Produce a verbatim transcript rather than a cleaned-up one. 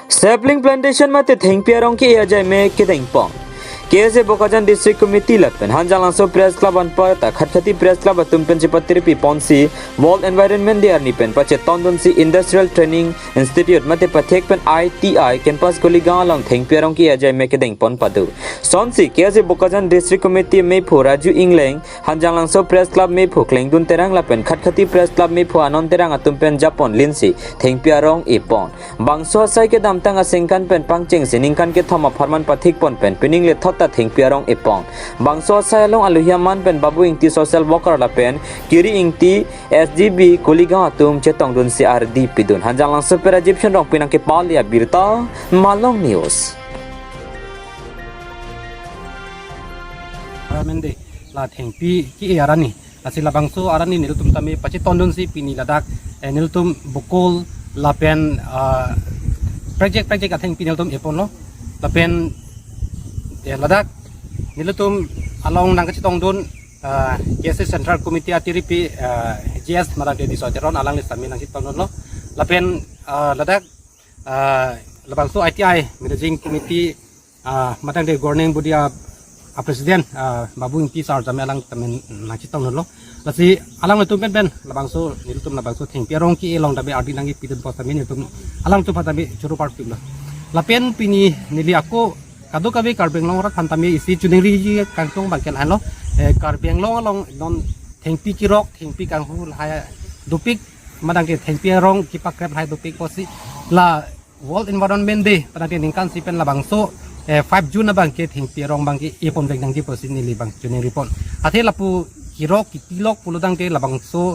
Sapling plantation mate thengpi arong ke-e ajaime kedengpon. K S A Bokajan District Committee lapen Hanjanglangso Press Club anparta Khatkhati Press Club atum pen chepatirpi ponsi World Environment Day arni pen pachetongdunsi Industrial Training Institute mate pathek pen I T I campus Kuligaon along thengpi arong ke-e ajaime kedengpon pado. Sonsi K S A Bokajan District Committee mephu Raju Ingleng, Hanjanglangso Press Club mephu Klengdun Terang lapen Khatkhati Press Club mephu Anon Terang atum pen japon linsi thengpi arong epon. Bangso asai kedamtang aningkan pen pangchengsi ningkan kethom apharman pathikpon pen pining le thot ta thengpi arong epon. Bangso asai along aluhi aman pen Babu Ingti social worker lapen Kiri Ingti S G B Kuligaon atum chetongdunsi ardi pidun. Hanjanglangso pen Rajiv Shenrong pinang kepali abirta Malong News. Mende la thengpi ke-e arni. Lasi labangso arni nelitum tame pachetongdunsi pini ladak, eh, nelitum bokol lapen, ah, project project athengpi nelitum eponlo. Lapen, eh, ladak nelitum along nangkachetongdun, ah, K S A Central Committee atirpi, ah, G S Madam Dedi Soteron alangli tame nangchetongdunlo. Lapen, ah, ladak, ah, labangso I T I Managing Committee, ah, matang de governing body a, a president, ah, Babu Ingti sir tame alang tame nangchetongdunlo. Lasi alanglitum pen pen labangso nelitum labangso thengpi arong ke-e along tame ardi nangkepidun apot tame nelitum alangtum aphan tame choro parpiklo. Lapen pini neli ako kadokave Karbi Anglong arat aphan tame isi choningri kangtung abang ke lahenlo. Eh, Karbi Anglong along non thengpi kirok, thengpi kanghu lahai dopik, matang ke thengpi arong kepakrep lahai dopik pusi la World Environment Day, matang ke ningkan isi pen labangso, eh, five June abang ke thengpi arong abang ke eponvek nangji pusi neli abang choningripon. Athe lapu kirok kipilok pulo tangte labangso